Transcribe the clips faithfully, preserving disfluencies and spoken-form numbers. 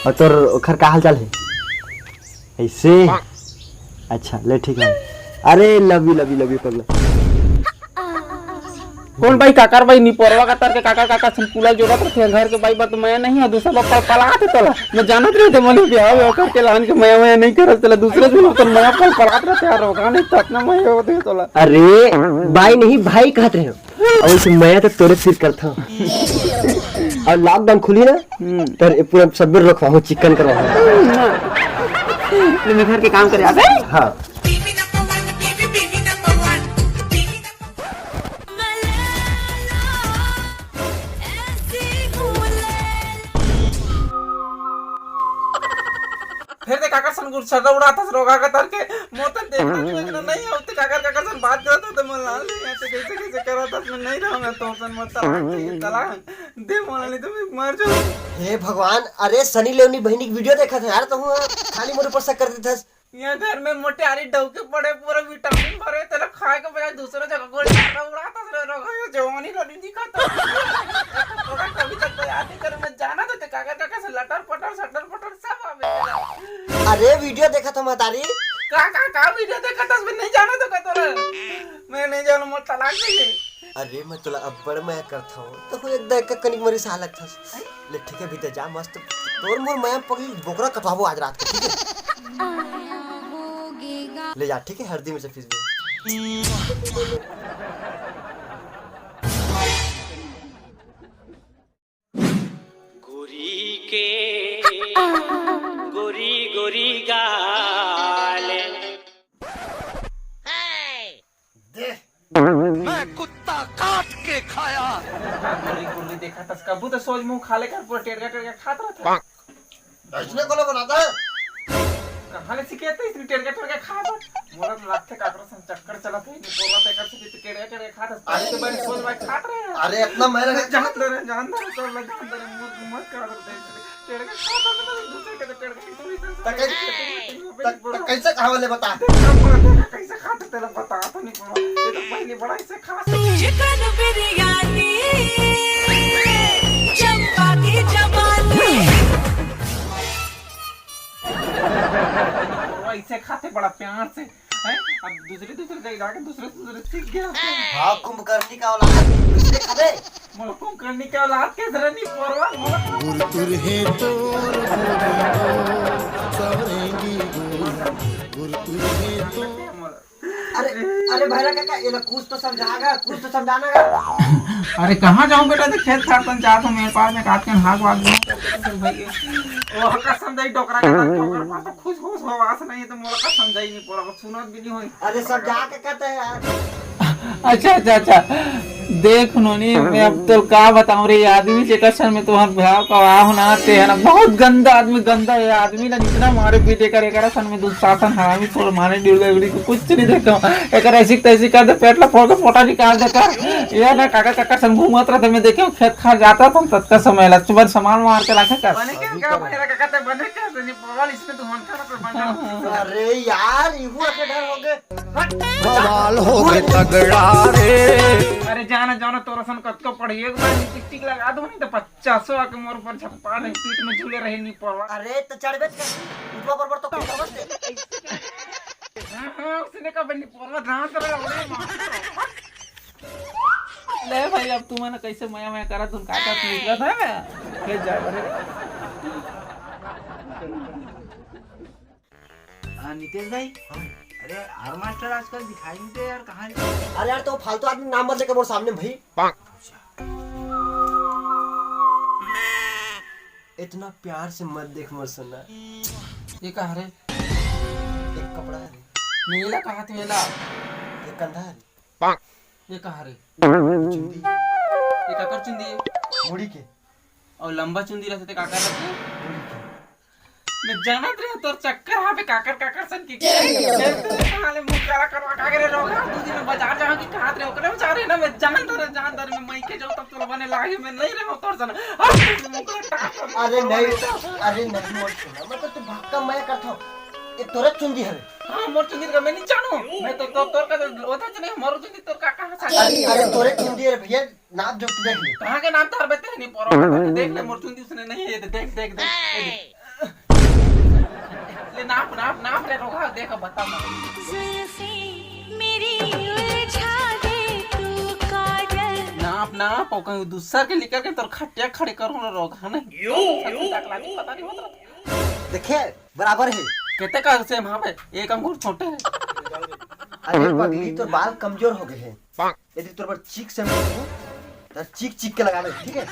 अउ तोर ओखर का हाल चाल हे? अइसे? अच्छा, ले ठीक हे। अरे, love you, love you, love you, पगला। कौन भाई, काकर भाई, निपोरवा कतर के काकर, काकर संग कुला जोड़त रथे, घर के भाई, बात मैं नहीं हूँ, दूसरा बात पलपलात हे तोला। मैं जानत रहे थे, मने बिहाव, बिहाव करके लान के मया, मया नहीं करत, तोला दूसरे से लोग तो मया पलपलात रहे यार, रोगा नहीं तो इतना मया होते तोला। अरे, भाई नहीं, भाई कहत रहे हो। अउ अइसे मया तो तोरे सिर करत हूँ। अउ lockdown खुली ना, हम्म। तर ये पूरा सब रखवा हो, चिकन करवा हो। ले, मैं घर के काम करे आते। हाँ। फेर ते काकर सन गुरछर्रा उड़ाथस रोगा कतर के, मोर त देखना नहीं, नहीं आवते काकर, काकर सन बात करत होते, मोर लाल नहीं आते, कैसे, कैसे करत हस, मैं नहीं रहूंगा तोर सन, मोर तलाक चाहिए, तलाक दे मोला, नहीं तो मैं मर जाऊंगा। हे भगवान, अरे सनी लेओनी बहिनी के video देखत हस यार, तहूँ खाली मोर ऊपर शक कर देथस। यहाँ घर में मोटे आरी डौके पड़े, पूरा vitamin भरे, तेला खाए के बजाय दूसरा जगह गोली मारना उड़ाता रे, रखो ये जवानी लड़ी दिखा तो। थोड़ा कभी तक तो याद नहीं करे, मैं जाना तो ते काका, काका से लटर पटर, सटर पटर सब आवे तेला। अरे video देखत हस महतारी। का, का, का video देखत हस, मैं नहीं जाना तो का तोरा। मैं नहीं जानू, मोर तलाक चाहिए। अरे, मैं तोला अब्बड़ मया करत हूँ, तो एक दे एक कनिक मरी सालक थस। ले, ठीक है, भीतर जा, मस्त तोर मोर मया पगली बोकरा कटवाबो आज रात के, ठीक है? ले जा, ठीक है, हरदी मिर्चा पीस दे। गोरी के गोरी गोरी गाल। दे। मैं कुत्ता काट के खाया। गोरी गोरी देखा तस कबू तो सोच मुंह खा लेकर पूरा टेड़का टेड़का खात रहता। इसने कोला बनाता है? कहाँ ले सीखे थे इतनी टेड़का टेड़का खात? मोला तो लगथे काकरो संग चक्कर चलत हे, निपोरवा तेकर से तो टेड़का टेड़का खात हस। अरे तो बड़ी सोच भाई खात रहे हैं। अरे इतना मेहनत अरे जानता रहे, जानता रहे, सब लोग जानता रहे, मुंह मत काट दे। टेड़का खात हस तो दूसरे के तो टेड़का ही थोड़ी सा तो कैसे, तो, तो कैसे कहा वाले बता? कैसे खाते तेरा बता तो निपोरवा। ये तो पहली बड़ा इसे खास चिकन बिरयानी, चंपा की जवानी। वो ऐसे खाते बड़ा प्यार से, हैं? अब दूसरे, दूसरे जगह जाके दूसरे, दूसरे सीख गया। हाँ, कुंभकर्णी का औलाद, दूसरे खाबे। मोला कुंभकर्णी का औलाद कैसे रहनी पोरवा? मोला गुरतुर हे तोर बोलेंगो, सवरेंगी गोरी, गुरतुर हे तोर। अरे, अरे भैरा काका, ये ला कुछ तो समझागा, कुछ तो समझाना गा। अरे कहाँ जाऊँ बेटा, देख खेत खार तन जात हूँ, मेरे पास में काट के हाथ वाथ दूँ। भाई, वो का समझाई डोकरा का, डोकरा पास तो खुश होश होवास नहीं है, तो मोला का समझाई नहीं पोरवा, सुनत भी नहीं होई। अरे समझा के कहते हैं यार। अच्छा, अच्छा, अच्छा। देख नोनी, मैं अब तो का बताऊं रे, ये आदमी जेकर सन में तोहर भाव का आह ना, ते है ना, बहुत गंदा आदमी, गंदा है आदमी ना, जितना मारे पीटे करे, एकरा सन में दुशासन हरामी छोड़ मारे, डिवड़ा उड़ी को कुछ नहीं देखो, एकर ऐसी तैसी कर दे, पेट ला फोड़ के पोटा निकाल दे कर। ये ना काका, काका सन घूमत रहते, मैं देखे खेत खार जाता था, ततका समय ला, सुबह सामान मार के रखे कर। बने के का भैरा काका, ते बने के, ते नहीं पवाल, इसमें तो मन खराब है, बने। हाँ, हाँ। अरे यार, इहू ऐसे डर हो गए। बवाल हो गए तगड़ा रे। अरे जाना, जाना, तोरा सन कतको पढ़ी, एक बार टिक टिक लगा दो नहीं तो पचासों आके मोर ऊपर झपटा रहे, पीठ में झूले रहे नहीं पड़वा। अरे तो चढ़बे कर, उठवा पर, पर तो कम समझते। हाँ, हाँ, उसने कहा बनी पड़वा, ध्यान से रहो, अरे माँ। ले भाई, अब तुमन कैसे मया मया करा, तुम का का निकलत है? खेत जाए बरे। हाँ, नितेश भाई। हाँ। अरे, आर मास्टर आजकल दिखाई नहीं दे यार, कहाँ है? अरे यार, तो फालतू आदमी नाम मत लेके मोर सामने भाई। इतना प्यार से मत देख मोर सोना। ये का हरे? एक कपड़ा है रे। मेला कहाँ थे मेला? एक कंधा है रे। ये का हरे? चुंदी। ये काकर चुंदी है? मुड़ी के। अउ लंबा चुंदी रहथे ते काकर रथे? मैं जानत रहे तोर चक्कर हावे काकर काकर सन की। साले मुंह काला करवा काकर रहो, दू दिन में बाजार जाओ कि कहात रहे, ओकरे में जा रहे ना, मैं जानत रहे, जानत रहे, मैं मइके जाऊँ तब तोला बने लागे, मैं नहीं रहो तोर सन। अरे नहीं, अरे नहीं, मोर सोना, मतलब तू भक्का मैं करता हूँ। ये तोरा चुंदी हवे। हाँ, मोर चुंदी का मैं नहीं जानू। मैं तो, तो तोर का तो ओता च नहीं, मोर चुंदी तोर का कहाँ से? अरे, अरे, तोरे चुंदी है भैया, नाप जोख के देख ले। कहाँ के नाप तार बते नहीं पोरो? देख ले, मोर चुंदी उसने नहीं है, देख, देख, देख, देख। ले नाप, नाप, नाप रे रोगहा, देख बता ना। जुल्फे मेरी उलझा दे तू काजल। नाप, नाप, अउ कहूँ दूसर के लिकर के तोर खटिया खड़े करूँ रे रोगहा, नहीं? यो, सब यो, तक लागी, पता नहीं होत रहा। देखे, बराबर है। कितने का सेम? हाँ बे, एक अंगूर छोटे है। अरे पगली, तोर बाल कमजोर हो गए हैं। यदि तोर बर चीक से हम बोलबो, त चीक चीक के लगावे, ठीक है?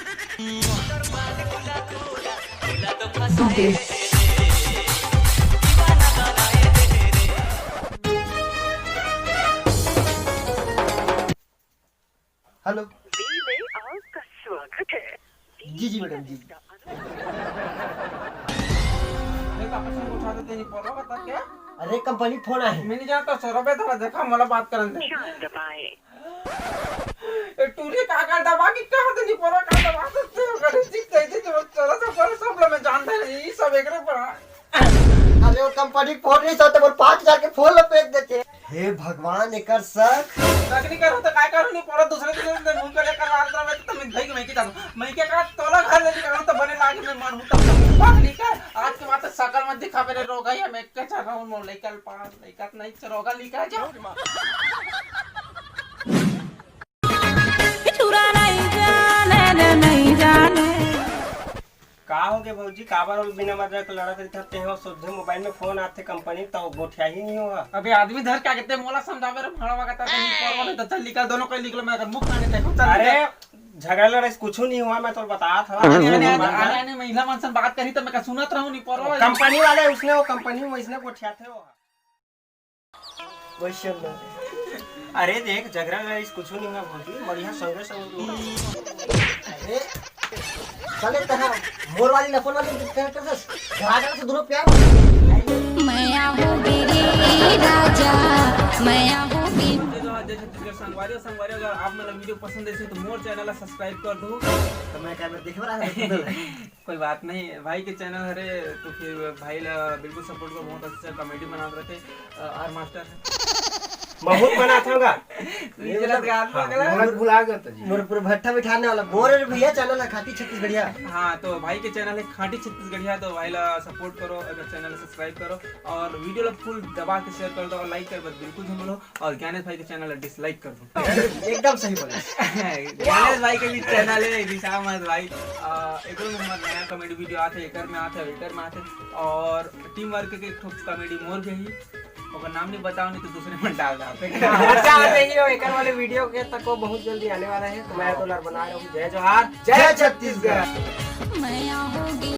हेलो। बी में आपका स्वागत है। जी, जी, मैडम, जी, जी। देख, आपस में उठा देते नहीं, पता बता क्या? अरे, कंपनी फोन आए। मैं नहीं जानता, सर, अबे, थोड़ा देखा, मला बात करन दे। चार दबाएं। ए, टूरी का कर दबा कि का होते नहीं, पता का दबा सकते हो, करे, ठीक है, ठीक है, चलो, सब, सब, सब लोग मैं जानता नहीं, ये सब एक पर। अरे, वो कंपनी फोन नहीं, सर, तो पाँच हजार के फोन ला फेंक देते। हे भगवान, एकर शक। शक नहीं करो तो काय करो नहीं, पूरा दूसरे दिन से मुंह पे लेकर आ रहा मैं, तो मैं भाई को मैं के जाऊँ, मैं के कहा तोला घर ले निकालूँ तो बने लागे मैं मर हूँ तब तक। बात नहीं कर, आज के बाद तो शकल मत दिखा मेरे रोगा, या मैं के चल रहा हूँ, मोर लेकर पास लेकर नहीं, रोगा लेकर जा। छुरा नहीं जाने रे, नहीं जाने। का होगे भौजी, काबर बिना मतलब के लड़त रहिथस? तेहो सोझे मोबाइल में फोन आथे कंपनी, त गोठियाही नहीं होगा। अबे आदमी धर के आगे ते मोला समझावे रे, भाड़ा वागा तक नहीं करवा नहीं, तो चल निकल, दोनों कोई निकलो, मैं अगर मुख खाने देखो, चल अरे निकल। झगड़ा लड़ाई से कुछ नहीं हुआ, मैं तो बतात हूँ। आने, आने, आने, आने, आने, महिला मन से बात करी तो मैं का सुनत रहूँ, नहीं परो। कंपनी वाले उसने, वो कंपनी में इसने गोठियाथे हो। वैसे ना। अरे देख, झगड़ा लड़ाई से कुछ नहीं हुआ भौजी, बढ़िया संगे संग रहो। अरे, साले तहा मोर वाली लफन वाली character से, झगड़ा से दोनों प्यार। मैं आऊँ गिरी राजा, मैं आऊँ गिरी। जय छत्तीसगढ़ संगवारी, संगवारी, अगर आप मन ला video पसंद आइस तो मोर channel ला subscribe कर दो। तो मैं क्या देखे वाला है? कोई बात नहीं, भाई के channel हरे तो फिर भाई ला बिल्कुल support करो, बहुत अच्छा comedy बनात रहते। अ, आर मास्टर है। बहुत बनात होगा। ये गलत बात हाँ, बोल गया। मोला भुला गया था जी। मोर पूरा भट्ठा बिठाने वाला। मोर भैया channel है खाटी छत्तीसगढ़िया। हाँ, तो भाई के channel है खाटी छत्तीसगढ़िया, तो भाई ला support करो, अगर channel subscribe करो और video ला full दबा के share कर दो और like कर मत बिल्कुल झुमलो। और ज्ञानेश भाई के channel ला dislike कर दो। एकदम सही बोले। ज्ञानेश भाई के भी channel है, विशाल मत भाई। आ, एकरो में हमर नया comedy video आथे, एकर में आथे, एकर में आथे। और team work के एक ठो comedy मोर भी है, ओकर नाम नहीं बताओ, नहीं तो दूसरे में डाल डालते। अच्छा, नहीं हो, एकर वाले video के तक वो बहुत जल्दी आने वाला है, तो मैं तो लड़ बना रहा हूँ। जय जोहार, जय छत्तीसगढ़। मैं आऊँ गिरी